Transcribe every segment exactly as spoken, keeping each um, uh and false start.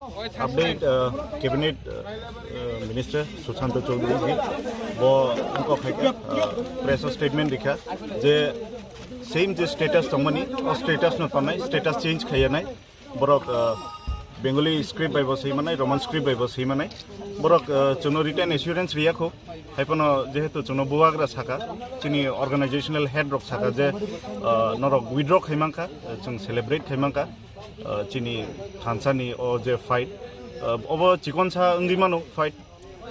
Update, uh, Cabinet, uh, uh, Minister Sushanta Chowdhury ji, bo wngkha khaikha, uh, press o statement rikha je same je status tongmani, o status no tongnai, status change khaiya nai, borok, uh, Bengali script bai bo swimanai, Roman script bai bo swimanai, borok, uh, chwngno written assurance riyakho, haiphano jehetu chwngno bubagra saka, chini organizational head rok saka je, uh, norok withdraw khaimankha, uh, chwng celebrate khaimankha. Uh, chini thansani o je fight, uh, obo chikonsa wngwi mano, fight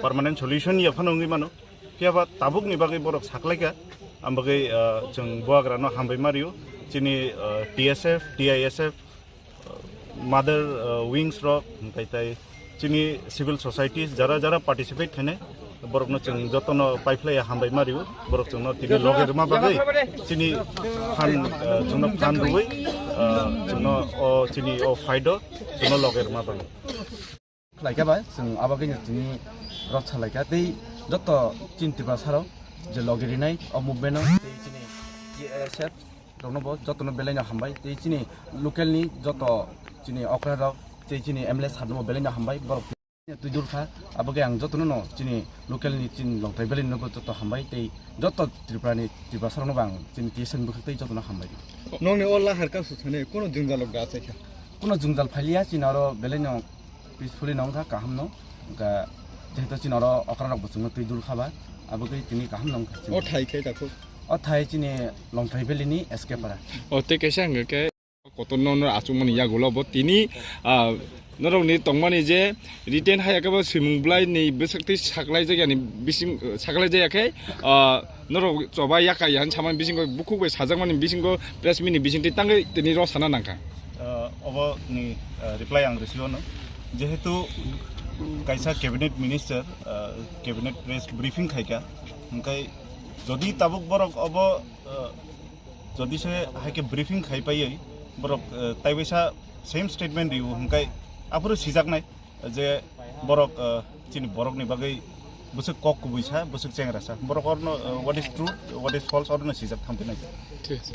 permanent solution ya phano wngwi mano. Phiya ba tabukni bagwi borok saklaikha, ang bagwi, uh, chwng bubagrano hambai ma rio. Chini, uh, T S F, T I S F, uh, mother, uh, wings rok, hwnkhe tai chini civil societies jara jara participate khainai, borokno chwng jotono paiphlaiya hambai ma rio, borok chwngno tini loge rwma bagwi chini phan, eh, chwngno phan rwui, eh, chwngno o chini o fight o chwngno loge rwma bagwi. Khlaikha bai chwng abagwino tini rot salaikha tei joto chini Tiprasa rok je loge rinai o movement o tei chini T S F rokno bo jotono belai no hambai tei chini local ni joto chini okra rok tei chini M L A sir no bo belai no hambai borok. Twi dul kha, abo khe ang jotono no chini local ni chini Longtrai Valley ni nogo joto hambai tei joto Tripura ni Tiprasa rokno bo ang chini T S F ni bwkhak tei jotono hambai. Nokni o lahar kasu thani kuno jwngjal rok da achai kha? Kuno jwngjal phailiya, chini oro belai no peacefully no wngkha, kaham no wngkha, jehetu chini oro okra rok bo chwngno twi dul kha ba, abo khe tini kaham no wngkha chini. O thai khe dakho? O thai chini Longtrai Valley ni S K Para. O tei kaisa hwnkhe khe Kotor no, no achukmani yagulo bo tini, ah, norokni tongmani je written hai khe bo swimung bwlai ni bwswk twi saklai jak yani bising, saklai jak ya khe, ah, norok choba yaka ya hinwi samani bisingo bukhuk bai sajakmani bisingo press meet ni bisingtwi tangwi tini rw sana nangkha. Ah, obo ni, ah, reply ang rwsio no. Jehetu kaisa cabinet minister, ah, cabinet press briefing khaikha, hwnkhe jodi tabuk borok obo, ah, Jodi se hai khe briefing khai paiwi borok, eh, taiwaisa same statement rio hwnkhe aphuru sijaknai je borok, eh, chini borokni bagwi bwswk kok kubui sa, bwswk chengra sa. Borok orno, eh, what is true, what is false orno sijak thamtinai. Thik ase.